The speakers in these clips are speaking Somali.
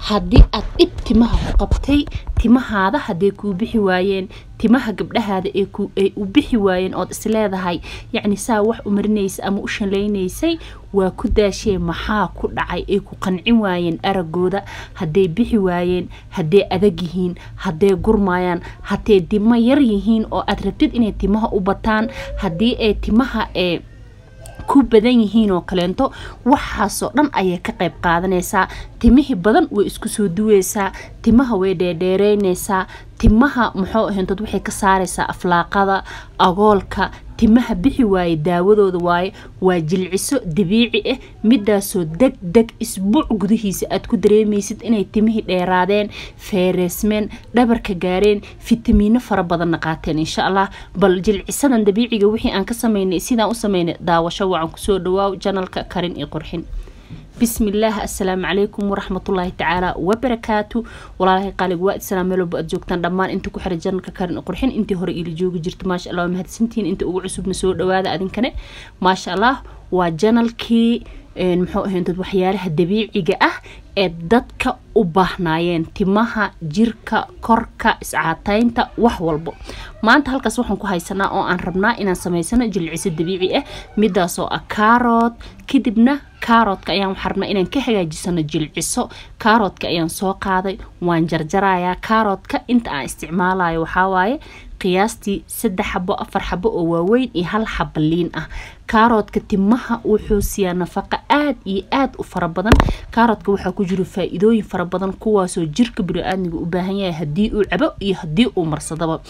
Haddii aad dhib timaha ku qabtay, timahaada hadday kuu bixi waayeen, timaha gabdhahaada ay u bixi waayeen, ood isleedahay yacni saa wax u marinaysa ama u shanlaynaysay waa ku daashee, maxaa ku dhacay, ay ku qancin waayeen aragooda, hadday bixi waayeen, hadday adag yihiin, hadday gurmayaan, hadday dimo yar yihiin oo aad rabtid inay timaha u bataan, haddii ay timaha ee ku badan yihiin oo kaleento, waxaasoo dhan ayay ka qayb qaadanaysaa. Timihii badan way isku soo duweysaa, timaha way dheerdheereynaysaa, timaha muxuu ahayntood waxay ka saaraysaa aflaaqada, agoolka, timaha bixi waaye daawadooda waaye. Waa jilciso dabiici ah, midaasoo deg deg isbuuc gudihiisa aad ku dareemaysid inay timihii dheeraadeen, feereysmeen, dhabarka gaareen, fitamiino fara badanna qaateen, insha Allah. Bal jilcisadan dabiiciga wixii aan ka sameynay, sidaan u sameynay, daawasho wacan. Kusoo dhawaaw channelka Karin iyo Qurxin. Bismillaah. Assalaamu calaykum waraxmatullaahi tacaala wabarakaatu. Walaalahay qaaliga, waa islaam meel walba aad joogtaan, dhammaan inta ku xiran channelka Karin Qurxin, intii hore iila joogi jirta, maasha Allah, waa mahadsantihiin. Inta ugu cusubna soo dhawaada adinkane, maasha Allah. Waa channelkii muxuu ahayn dad waxyaalaha dabiiciga ah ee dadka u baahnaayeen, timaha, jirka, korka, iscaataynta, wax walbo. Maanta halkaas waxaan ku haysanaa oo aan rabnaa inaan samaysano jilciso dabiici ah, midaasoo ah carrot. Kadibna carrotka ayaan waxaan rabnaa inaan ka hagaajisano jilciso. Carrotka ayaan soo qaaday, waan jarjarayaa. Carrotka inta aan isticmaalayo waxaa waaye qiyaastii 3 xabo, 4 xabo oo waaweyn iyo 1 xabo liin ah. Carrotka timaha wuxuu siiyaa nafaqo aad iyo aad u fara badan. Carrotka waxaa ku jiro faa-iidooyin fara badan, kuwaasoo jirka bini-aadmiga u baahan yahay haddii uu cabo iyo haddii uu marsadaba.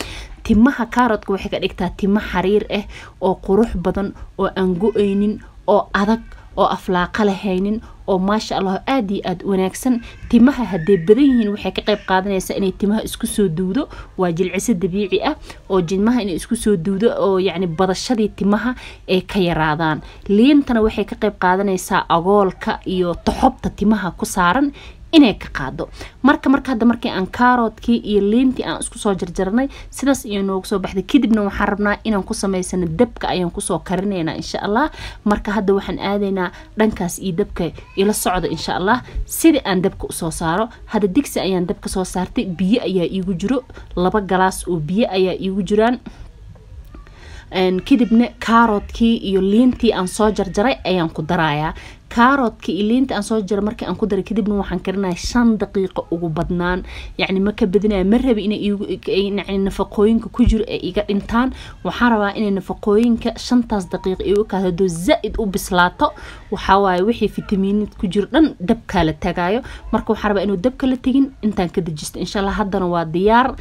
Timaha carrotka waxay ka dhigtaa timo xariir ah oo qurux badan, oo aan go-eynin, oo adag, oo aflaaqa lahaynin, oo maasha Allah aad iyo aad wanaagsan. Timaha hadday badan yihiin waxay ka qayb qaadanaysaa inay timaha isku soo duudo. Waa jilciso dabiici ah oo timaha inay isku soo duudo oo yacni badashadii timaha ay ka yaraadaan. Liintana waxay ka qayb qaadanaysaa agoolka iyo toxobta timaha ku saaran inay ka qaado. Marka hadda markii aan carrotkii iyo liintii aan isku soo jarjarnay, sidaas iyo noogu soo baxday. Kadibna waxaan rabnaa inaan ku samaysano dabka, ayaan kusoo karinaynaa, insha Allah. Marka hadda waxaan aadaynaa dhankaas iyo dabka, ila socda, insha Allah, sidii aan dabka usoo saaro. Hadda digsi ayaan dabka soo saartay, biyo ayaa iigu jiro, 2 galaas oo biyo ayaa iigu jiraan. Kadibna carrotkii iyo liintii aan soo jarjaray ayaan ku darayaa. Carrotka iyo liinta aan soo jaray markii aan ku daray kadibna waxaan karinaya 5 daqiiqo ugu badnaan, yacni ma ka badinaya. Ma rabi inay yacni nafaqooyinka ku jiro ay iga dhintaan. Waxaan rabaa inay nafaqooyinka 5taas daqiiqo igu kaado. Hadduu zaa-id u bislaato, waxaa waaye wixii fitamiinid ku jiro dhan dabkaa la tagaayo. Marka waxaan rabaa inuu dabka la tegin intaan ka dejisto, insha Allah. Haddana waa diyaar,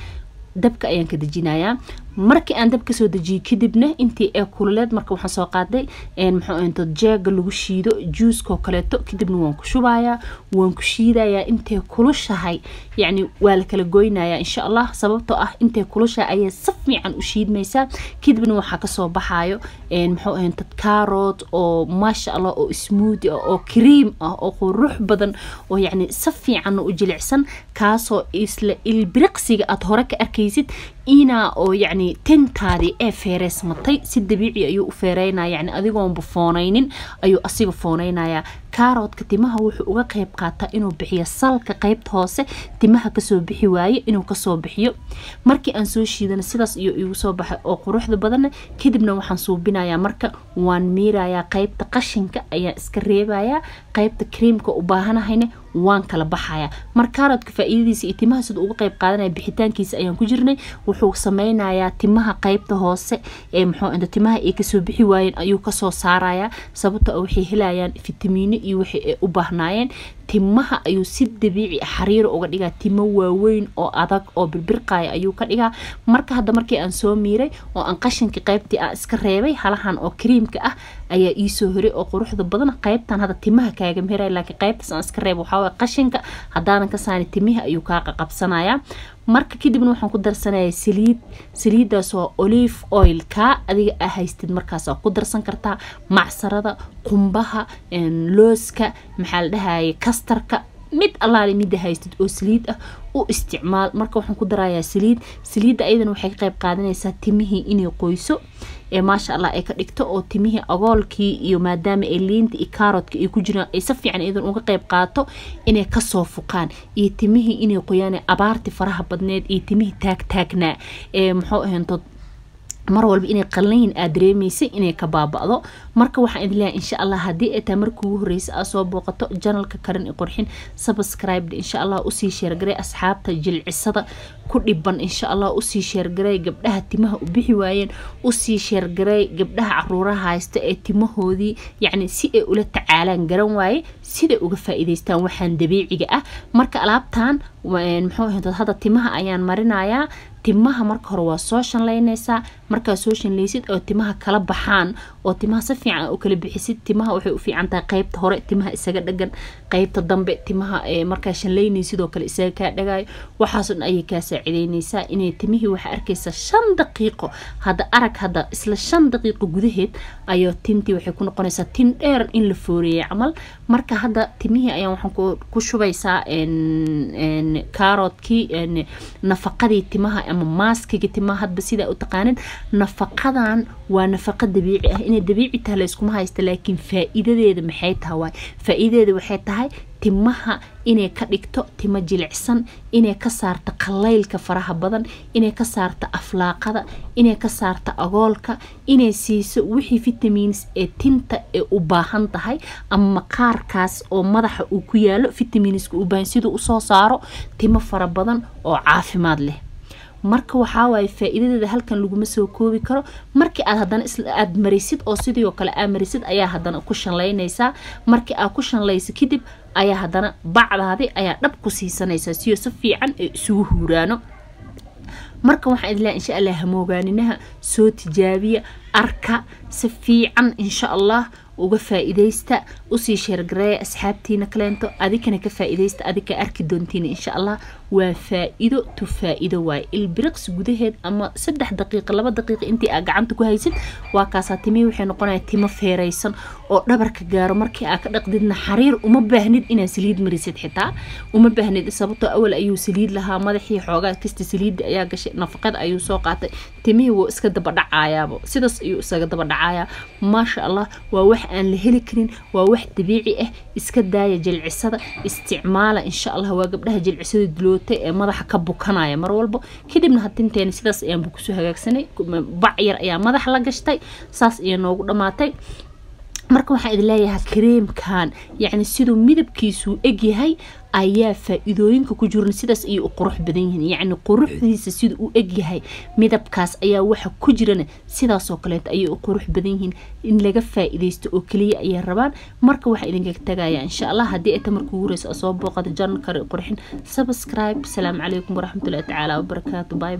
dabka ayaan ka dejinayaa. Markii aan dabka soo dejiyey kadibna intii ee kululeed, marka waxaan soo qaaday muxuu ahayd jeega lagu shiido juuskoo kaleeto. Kadibna waan ku shubayaa, waan ku shiidayaa intay kulushahay, yacni waa la kala goynayaa, insha Allah, sababtoo ah intay kulushahay ayay si fiican u shiidmaysaa. Kadibna waxaa kasoo baxayo muxuu ahayd carrot oo maasha Allah oo smoothie ah oo cream ah oo qurux badan oo yacni si fiican u jilicsan, kaasoo isla ilbiriqsiga aad hore ka arkaysid inaa oo yacni tintaadii ee feereysmatay. Si dabiici ayuu u feereynaya, yacni adigoonba foonaynin ayuu asiga fooneynayaa. Carrotka timaha wuxuu uga qayb qaataa inuu bixiyo salka, qaybta hoose timaha kasoo bixi waaye inuu kasoo bixiyo. Markii aan soo shiidana sidaas iyo igu soo baxay oo quruxda badanna. Kadibna waxaan suubinayaa, marka waan miirayaa, qaybta qashinka ayaan iska reebayaa, qaybta creamka u baahanahayna waan kala baxayaa. Marka carrotka faa'iidadiisa iyo timaha siduu uga qayb qaadanaya bixitaankiisa ayaan ku jirnay. Wuxuu sameynayaa timaha qaybta hoose ee muxuu inta timaha ay kasoo bixi waayeen ayuu kasoo saarayaa, sababtoo ah waxay helayaan fitamiino iyo wixii ay u baahnaayeen. Timaha ayuu si dabiici ah xariir uga dhigaa, timo waaweyn oo adag oo birbirqaya ayuu ka dhigaa. Marka hadda markii aan soo miiray oo aan qashinkii qaybtii aan iska reebay, halahan oo creamka ah ayaa iisoo horay oo quruxda badan. Qaybtan hadda timaha kaaga meheray, laakiin qaybtaas aan iska reebay waxaa waaye qashinka, haddaanan ka saani timihi ayuu kaa qaqabsanayaa. Marka kadibna waxaan ku darsanayaa saliid. Saliidaas waa olive oil kaa adiga aa haystid, markaas waa ku darsan kartaa macsarada, qumbaha, looska, maxaa la dhahayay, kastarka, mid allaale midda haystid oo saliid ah u isticmaal. Marka waxaan ku darayaa saliid. Saliidda ayadana waxay ka qayb qaadanaysaa timihii inay qoyso. ee maasha Allah ay ka dhigto oo timihii agoolkii iyo maadaama ay liinta iyo kaaroodka ay ku jiraan ay si fiican idan uga qayb qaato inay kasoo fuqaan iyo timihii inay qoyaan abaarti faraha badneed iyo timihii taagtaagnaa ee muxuu ahayntood mar walba inay qalnayn aad dareemaysay inay ka baaba'do. Marka waxaan idin leeyahay insha Allah haddii ay tahay markii ugu horreysay aad soo booqato channelka Karin iyo Qurxin, subscribe insha Allah, usii share garay asxaabta jilcisada ku dhiban, insha Allah usii share garay gabdhaha timaha u bixi waayeen, usii share garay gabdhaha caruuraha haysta ee timahoodii yacni si ay ula tacaalaan garan waaye, siday uga faa'iidaystaan waxaan dabiiciga ah. Marka alaabtan muxuu ahayd hadda timaha ayaan marinayaa. Timaha marka hore waa soo shanlaynaysaa, markaa soo shanlaysid oo timaha kala baxaan oo timaha si fiican u kala bixisid, timaha waxay u fiican tahay qaybta hore timaha isaga dhagan, qaybta dambe timaha markaa shanlaynaysid oo kale isaga kaa dhagayo, waxaas dhan ayay kaa saacideynaysaa inay timihii waxaa arkaysaa 5 daqiiqo hadda arag, hadda isla 5 daqiiqo gudaheed ayuu tintii waxay ku noqonaysaa tin dheer in la fooreeyay camal. Marka hadda timihii ayaan waxaan ku shubaysaa kaaroodkii nafaqadii timaha ama maaskiga timaha hadba sidaa u taqaanin. Nafaqadan waa nafaqa dabiici ah, inay dabiici tahay layskuma haysta, laakiin faa'iidadeeda maxay tahay? Waay faa'iidadeeda waxay tahay timaha inay ka dhigto timo jilicsan, inay ka saarto qalaylka faraha badan, inay ka saarto aflaaqada, inay ka saarto agoolka, inay siiso wixii vitamins ee tinta ee u baahan tahay ama maqaarkaas oo madaxa uu ku yaalo vitaminska u baahan, siduu usoo saaro timo fara badan oo caafimaad leh. Marka waxaa waaye faa'iidadeeda halkan laguma soo koobi karo. Markii aad haddana aad marisid oo sidii oo kale aad marisid ayaa haddana ku shanlaynaysaa. Markii aad ku shanlayso kadib ayaa haddana bacdaadi ayaa dhab ku siisanaysaa siyo si fiican ay isugu huuraano. Marka waxaan idin leeyahay insha Allah hamoogaaninaha soo tijaabiya, arka si fiican insha Allah uga faa'iidaysta, usii share gareeya asxaabtiina kaleento, adikana ka faa'iidaysta, adika arki doontiin insha Allah. Waa faa'iido tu faa'iido waaye, ilbiriqsi gudaheed ama 3 daqiiqo 2 daqiiqo intii aad gacanta ku haysid waa kaasaa timihii waxay noqonaya timo feeraysan oo dhabarka gaaro. Markii aad ka dhaqdidna xariir uma baahnid inaad saliid marisid, xitaa uma baahnid, sababtoo awal ayuu saliid lahaa madaxii xoogaa kasta saliidda ayaa gashay, nafaqada ayuu soo qaatay, timihii wuu iska daba dhacayaaba, sidaas ayuu isaga daba dhacayaa. Maasha Allah, waa wax aan la heli karin, waa wax dabiici ah. Iska daaya jilcisada, isticmaala insha Allah. Waa gabdhaha jilcisada dulootay ee madaxa ka bukanaya mar walbo. Kadibna hatinteena sidaas ayaanba kusoo hagaagsanay, bac yar ayaa madaxa la gashtay, saas ayaa noogu dhamaatay. Marka waxaan idin leeyahay kareemkan yacni siduu midabkiisu egyahay ayaa faa'iidooyinka ku jiran sidaas ayay u qurux badan yihiin, yacni quruxdiisa siduu u egyahay midabkaas ayaa waxa ku jirana sidaasoo kaleeto ayay u qurux badan yihiin, in laga faa'iidaysto oo keliya ayay rabaan. Marka waxaan idinkaga tagayaa insha Allah haddii ay tamarka ugu horeysa soo booqata channelka Qurxin, subscribe. Asalaamu calaykum waraxmatullahi tacaala wabarakaatu. Bye.